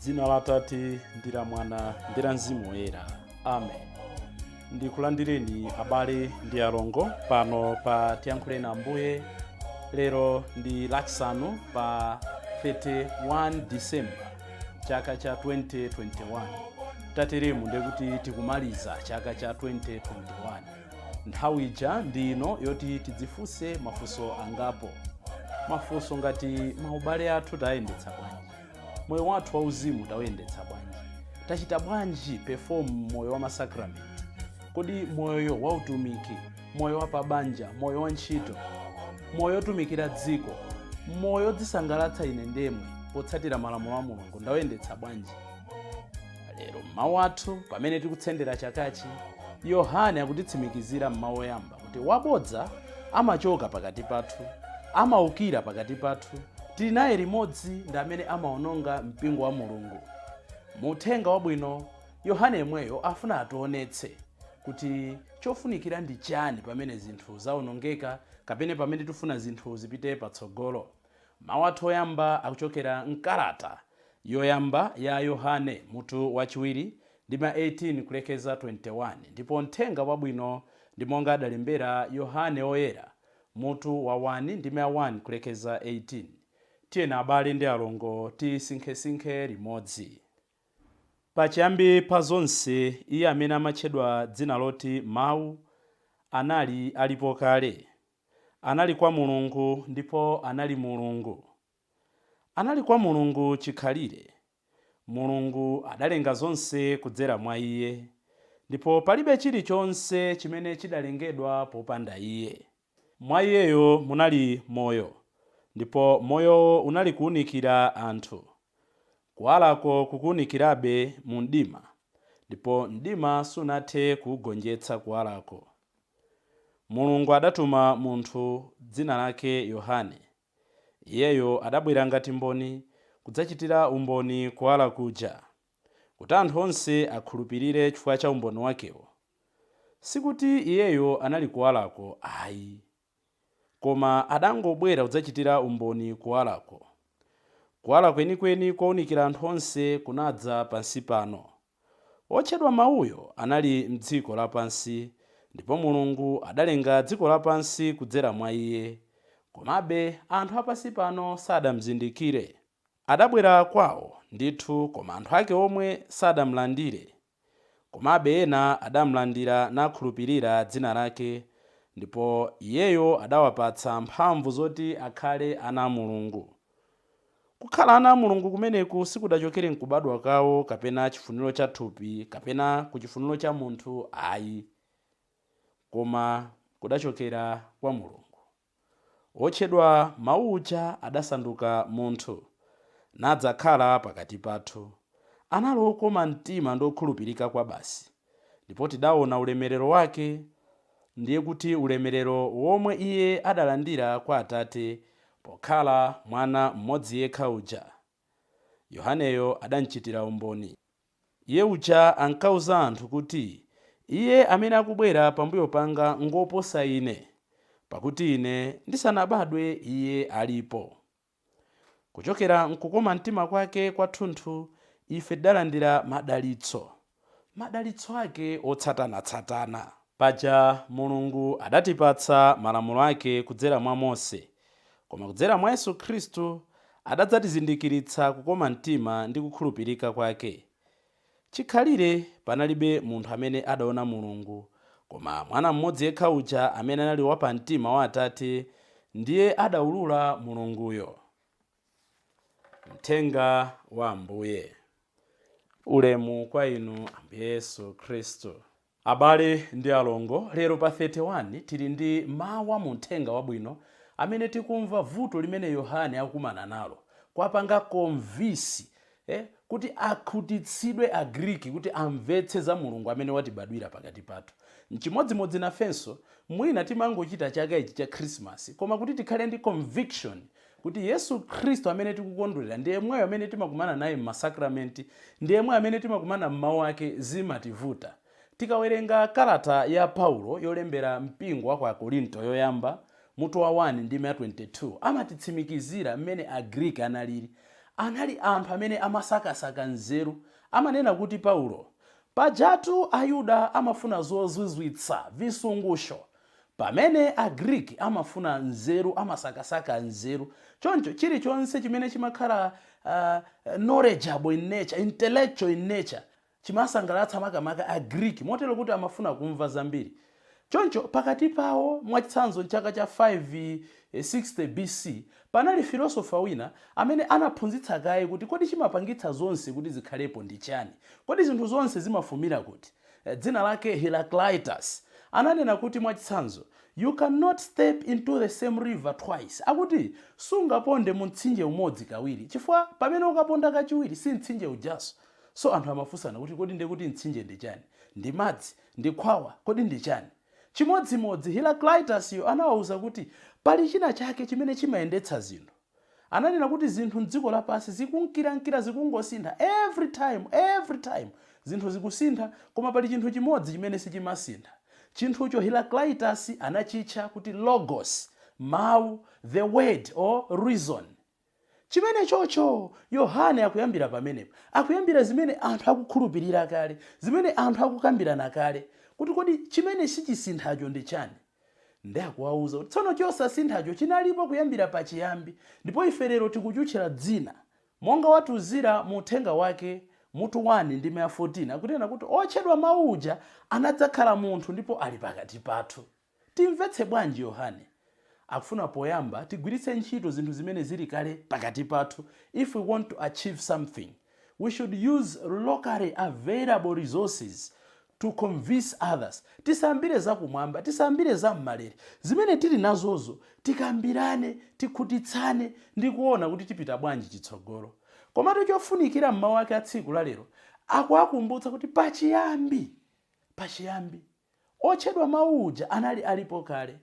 Dzina la Atate ndi la Mwana ndi la Mzimu Woyera. Amen. Ndikulandireni abale ndi alongo pano pa Tiyankhuleni Ambuye. Lero ndi Lachisanu pa 31 December chaka cha 2021. Tateremu ndekuti tikumaliza chaka cha 2021. Nthawi ija ndi ino yoti tidzifunse mafunso angapo. Mafunso ngati: maubale athu tayendetsa bwanji? Moyo wathu wauzimu tawuyendetsa bwanji? Tachita bwanji perform moyo wa masakramenti? Kodi moyo wautumiki, moyo wa pabanja, moyo wa ntchito, moyo otumikira dziko, moyo odzisangalatsa ine ndemwe potsatira malamulo a Mulungu ndawuyendetsa bwanji? Lero mmawu athu, pamene tikutsendera chakachi, Yohane akutitsimikizira mmawu oyamba kuti wabodza amachoka pakati pathu, amaukira pakati pathu, tili naye limodzi, ndi amene amaononga mpingo wa Mulungu. Mu uthenga wabwino, Yohane yemweyo afuna ationetse kuti chofunikira ndi chani pamene zinthu zawonongeka kapena pamene tifuna zinthu zipite patsogolo. Mawu athu oyamba akuchokera mkalata yoyamba ya Yohane, mutu wachiwiri, ndime 18 kulekeza 21, ndipo mthenga wabwino ndi monga adalembera Yohane Oyera, mutu wa 1, ndime 1 kulekeza 18. Tiyeni abale ndi alongo tisinkhesinkhe limodzi. Pachiyambi pa zonse, iye amene amatchedwa dzina loti Mawu anali alipo kale. Anali kwa Mulungu ndipo anali Mulungu. Anali kwa Mulungu chikhalire. Mulungu adalenga zonse kudzera mwa iye, ndipo palibe chilichonse chimene chidalengedwa popanda iye. Mwa iyeyo munali moyo, ndipo moyowo unali kuwunikira anthu. Kuwalako kukuwunikirabe mu mdima, ndipo mdima sunathe kuugonjetsa kuwalako. Mulungu adatuma munthu dzina lake Yohane. Iyeyo adabwera ngati mboni kudzachitira umboni kuwala kuja, kuti anthu onse akhulupirire chifukwa cha umboni wakewo. Sikuti iyeyo anali kuwalako ayi, koma adangobwera kudzachitira umboni kuwalako. Kuwala kwenikweni kowunikira anthu onse kunadza pansi pano. Wotchedwa Mawuyo anali m'dziko lapansi, ndipo Mulungu adalenga dziko lapansi kudzera mwa iye. Komabe anthu a pansi pano sadamzindikire. Adabwera kwawo ndithu, koma anthu ake omwe sadamlandire. Komabe ena adamlandira nakhulupirira dzina lake, ndipo iyeyo adawapatsa mphamvu zoti akhale ana a Mulungu. Kukhala ana a Mulungu kumeneku sikudachokere m'kubadwa kwawo kapena chifuniro cha thupi kapena ku chifuniro cha munthu ayi, koma kudachokera kwa Mulungu. Wotchedwa Mawu uja adasanduka munthu, nadzakhala pakati pathu. Anali wokoma mtima ndi wokhulupirika kwabasi, ndipo tidaona ulemerero wake, ndiye kuti ulemerero womwe iye adalandira kwa Atate pokhala Mwana mmodzi yekha uja. Yohaneyo adamchitira umboni. Iye uja ankauza anthu kuti, Iye amene akubwera pambuyo panga ngwoposa ine, pakuti ine ndisanabadwe iye alipo. Kuchokera m'kukoma mtima kwake kwathunthu ife tidalandira madalitso, madalitso ake otsatanatsatana. Paja Mulungu adatipatsa malamulo ake kudzera mwa Mose, koma kudzera mwa Yesu Khristu adadzatizindikiritsa kukoma mtima ndi kukhulupirika kwake. Chikhalire panalibe munthu amene adaona Mulungu, koma Mwana mmodzi yekha uja amene anali wapamtima wa Atate, ndiye adaulula Mulunguyo. Mthenga wa Ambuye. Ulemu kwa inu Ambuye Yesu Khristu. Abale ndi alongo, lero pa 31 tili ndi mawu a mu Mthenga Wabwino amene tikumva vuto limene Yohane akukumana nalo, kuwapanga convince kuti akhutitsidwe Agriki kuti amvetse za Mulungu amene watibadwira pakati pathu. Nchimodzimodzi nafenso, mwina timangochita chaka ichi cha Khrisimasi, koma kuti tikhale ndi conviction kuti Yesu Khristu amene tikukondwerera ndi yemweyo amene timakumana naye m'masakramenti, ndi yemweyo amene timakumana m'mawu ake, zimativuta. Tikawerenga kalata ya Paulo yolembera mpingo wa ku Akorinto yoyamba, mutu wa 1 ndime ya 22, amatitsimikizira mmene Agriki analili. Anali anthu amene amasakasaka nzeru. Amanena kuti Paulo, pajatu Ayuda amafuna zozizwitsa, visungusho, pamene Agriki amafuna nzeru, amasakasaka nzeru. Choncho chilichonse chimene chimakhala knowledgeable in nature, intellectual in nature, chimasangalatsa makamaka Agriki, motero kuti amafuna kumva zambiri. Choncho pakati pawo, mwachitsanzo mchaka cha 560 BC, panali filosofa wina amene anaphunzitsa kaye kuti kodi chimapangitsa zonse kuti zikhalepo ndi chani, kodi zinthu zonse zimafumira kuti? Dzina lake Heraclitus. Ananena kuti, mwachitsanzo, "You cannot step into the same river twice." Akuti sungaponde mu mtsinje umodzi kawiri, chifukwa pamene ukaponda kachiwiri si mtsinje ujaso. So anthu amafunsana kuti kodi ndekuti mtsinje ndi chani? Ndi madzi? Ndi khwawa? Kodi ndi chani? Chimodzimodzi Heraclitus yo anawawuza kuti pali china chake chimene chimayendetsa zinthu. Ananena kuti zinthu mdziko lapansi zikunkirankira, zikungosintha every time, every time zinthu zikusintha, koma pali chinthu chimodzi chimene sichimasintha. Chinthucho Heraclitus anachitcha kuti logos, mawu, the word or reason. Chimene chocho Yohane akuyambira pamenepo, akuyambira zimene anthu akukhulupirira kale, zimene anthu akukambirana kale, kuti kodi chimene sichisinthacho ndi chani? Ndi akuwawuza kuti tsono chosasinthacho chinalipo kuyambira pachiyambi, ndipo ife lero tikuchutchera dzina, monga watiuzira mu uthenga wake mutu 1 ndime ya 14, akunena kuti otchedwa mawu uja anadzakhala munthu ndipo ali pakati pathu. Timvetse bwanji Yohane? Akufuna poyamba tigwiritse ntchito zinthu zimene zili kale pakati pathu. If we want to achieve something, we should use locally available resources to convince others. Tisambire zakumwamba, tisambire za mmalere. Zimene tili nazozo tikambirane, tikhutitsane ndi kuona kuti tipita bwanji chitsogolo. Komatu chofunikira, mmawu ake a tsiku lalero akuwakumbutsa kuti pachiyambi, pachiyambi otchedwa mawu uja anali alipo kale.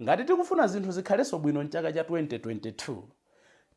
Ngati tikufuna zinthu zikhalenso bwino mchaka cha 2022,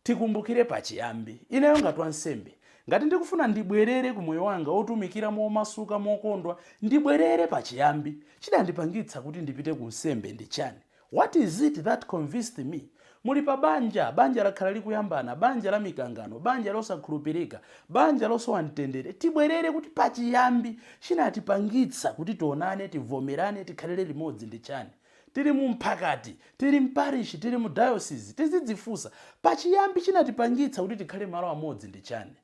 tikumbukire pachiyambi. Ineyo ngati wansembe, ngati ndikufuna ndibwerere ku moyo wanga wotumikira momasuka, mokondwa, ndibwerere pachiyambi. Chidandipangitsa kuti ndipite ku nsembe ndi chani? What is it that convinced me? Muli pa banja, banja lakhala likuyambana, banja la mikangano, banja losakhulupirika, banja losowa mtendere. Tibwerere kuti pachiyambi chinatipangitsa kuti tionane, tivomerane, tikhalire limodzi ndi chani? Tili mu mphakati, tili mparishi, tili mu diocese, tizidzifunsa pachiyambi chinatipangitsa kuti tikhale malo amodzi ndi chani?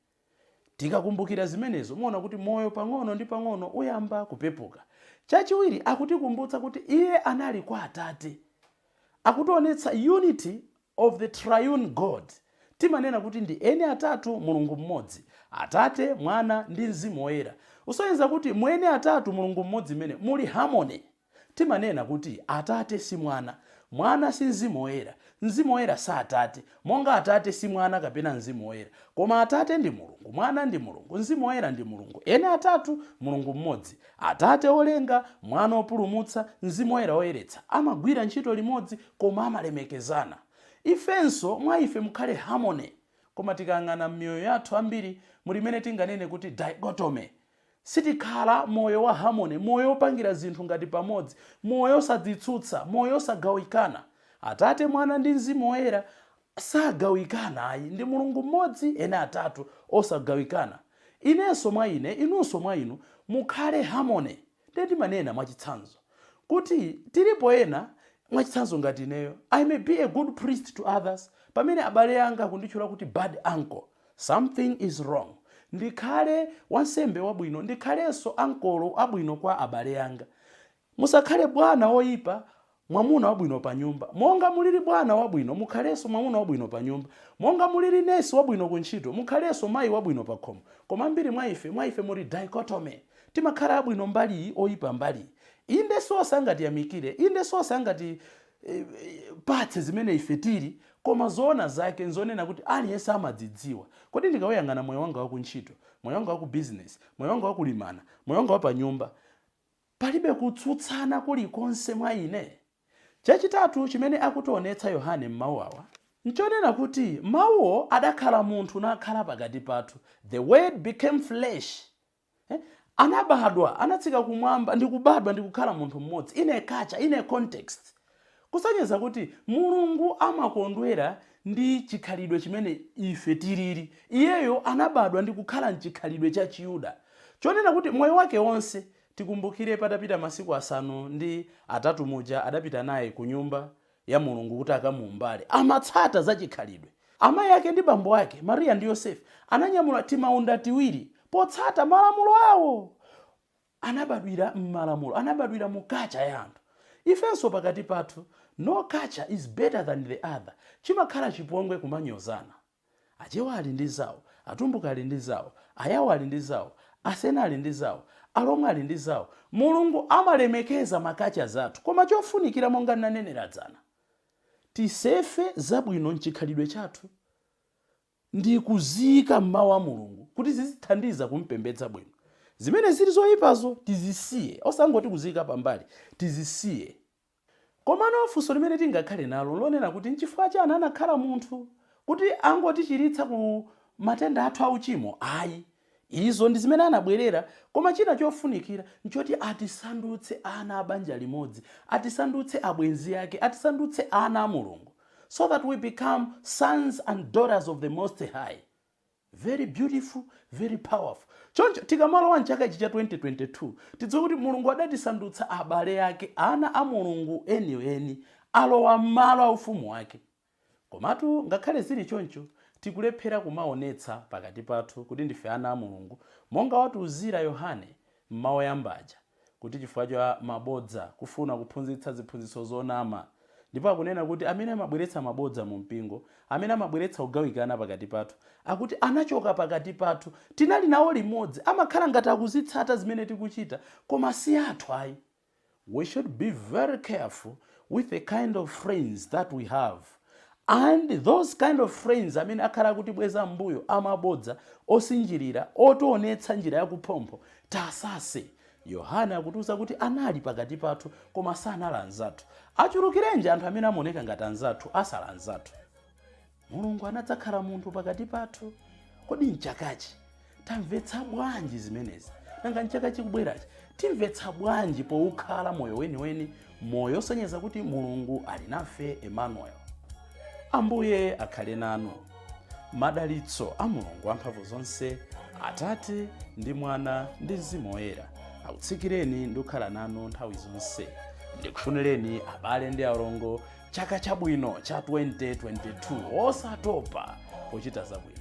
Tikakumbukira zimenezo, muona kuti moyo pang'ono ndi pang'ono uyamba kupepuka. Chachiwiri, akutikumbutsa kuti iye anali kwa Atate. Akutionetsa unity of the triune God. Timanena kuti ndi eni atatu, Mulungu mmodzi, Atate, Mwana ndi Mzimu Woyera. Usonyeza kuti mwene atatu, Mulungu mmodzi imene muli harmony. Timanena kuti Atate si Mwana, Mwana si Mzimu Woyera, Mzimu Woyera si Atate, monga Atate si Mwana kapena Mzimu Woyera. Koma Atate ndi Mulungu, Mwana ndi Mulungu, Mzimu Woyera ndi Mulungu. Eni atatu, Mulungu mmodzi. Atate olenga, Mwana opulumutsa, Mzimu Woyera oyeretsa, amagwira ntchito limodzi koma amalemekezana. Ifenso mwa ife mukhale harmony. Koma tikayang'ana m'miyoyo yathu ambiri mulimene tinganene kuti dichotomy. Sitikhala moyo wa harmony, moyo wopangira zinthu ngati pamodzi, moyo osadzitsutsa, moyo osagawikana. Atate, Mwana ndi Mzimu Woyera sagawikana ayi, ndi Mulungu mmodzi, ene atatu osagawikana. Inenso mwa ine, inunso mwa inu, mukhale harmony. Ndiye timanena mwachitsanzo kuti tilipo ena, mwachitsanzo ngati ineyo, I may be a good priest to others, pamene abale anga akunditchula kuti bad uncle. Something is wrong. Ndikhale wansembe wabwino, ndikhalenso ankolo abwino kwa abale anga. Musakhale bwana woyipa, mwamuna wabwino pa nyumba. Monga mulili bwana wabwino, mukhalenso mwamuna wabwino pa nyumba. Monga mulili nesi wabwino ku ntchito, mukhalenso mayi wabwino pa khomo. Koma ambiri mwa ife muli dichotomy. Timakhala abwino mbali iyi, oyipa mbali iyi. Inde sonse angatiyamikire, inde sonse angati patse zimene ife tili, koma zoona zake nzonena kuti aliyense amadzidziwa. Kodi ndikawuyang'ana moyo wanga wakuntchito, moyo wanga waku business, moyo wanga wakulimana, moyo wanga wapanyumba, palibe kutsutsana kulikonse mwa ine? Chachitatu chimene akutionetsa Yohane m'mawu awa nchonena kuti mawuwo adakhala munthu nakhala pakati pathu. The Word became flesh. Anabadwa, anatsika kumwamba ndikubadwa ndikukhala munthu mmodzi, in a culture, in a context. Kusonyeza kuti Mulungu amakondwera ndi chikhalidwe chimene ife tilili. Iyeyo anabadwa ndi kukhala mchikhalidwe cha Chiyuda, chonena kuti moyo wake wonse, tikumbukire patapita masiku 8 muja adapita naye ku nyumba ya Mulungu kuti akamuumbale, amatsata za chikhalidwe. Amayi ake ndi bambo ake, Mariya ndi Yosefe, ananyamula timaunda tiwiri potsata malamulo awo. Anabadwira m'malamulo, anabadwira mu culture ya anthu. Ifenso pakati pathu, no culture is better than the other. Chimakhala chipongwe kumanyozana. Achewa ali ndi zawo, Atumbuka ali ndi zawo, Ayawo ali ndi zawo, Asena ali ndi zawo, Alomwe ali ndi zawo. Mulungu amalemekeza ma culture zathu, koma chofunikira, monga ndinanenera dzana, tisefe zabwino mchikhalidwe chathu ndi kuziyika mmawu a Mulungu kuti zizithandiza kumpembedza bwino. Zimene zili zoyipazo tizisiye, osangoti kuziyika pambali, tizisiye. Komano funso limene tingakhale nalo lonena kuti nchifukwa chani anakhala munthu? Kuti angotichiritsa ku matenda athu auchimo? Ayi, izo ndi zimene anabwerera, koma china chofunikira nchoti atisandutse ana a banja limodzi, atisandutse abwenzi ake, atisandutse ana a Mulungu, so that we become sons and daughters of the Most High. Very beautiful, very powerful. Choncho tikamalowa mchaka ichi cha 2022, tidziwe kuti Mulungu adatisandutsa abale ake, ana a Mulungu enieni, alowa m'malo a ufumu wake. Komatu ngakhale zili choncho, tikulephera kumaonetsa pakati pathu kuti ndife ana a Mulungu, monga watiuzira Yohane mmawu oyambaja, kuti chifukwa cha mabodza, kufuna kuphunzitsa ziphunzitso zonama. Ndipo akunena kuti amene amabweretsa mabodza mu mpingo, amene amabweretsa kugawikana pakati pathu, akuti anachoka pakati pathu, tinali nawo limodzi, amakhala ngati akuzitsata zimene tikuchita, koma si athu ayi. We should be very careful with the kind of friends that we have, and those kind of friends amene akhala akutibweza mbuyo, amabodza, osinjirira, otionetsa njira yakuphompho, tasase. Yohane akutiuza kuti anali pakati pathu koma sanali anzathu. Achulukirenji anthu amene amaoneka ngati anzathu, asala anzathu. Mulungu anadzakhala munthu pakati pathu. Kodi mchakachi tamvetsa bwanji zimenezi? Nanga mchaka chikubwerachi timvetsa bwanji poukhala moyo weniweni, moyo osonyeza kuti Mulungu ali nafe, Emmanuel? Ambuye akhale nanu. Madalitso a Mulungu wamphamvu zonse, Atate ndi Mwana ndi Mzimu Woyera, akutsikireni ndi kukhala nanu nthawi zonse. Ndikufunireni, abale ndi alongo, chaka chabwino cha 2022, osatopa pochita zabwino.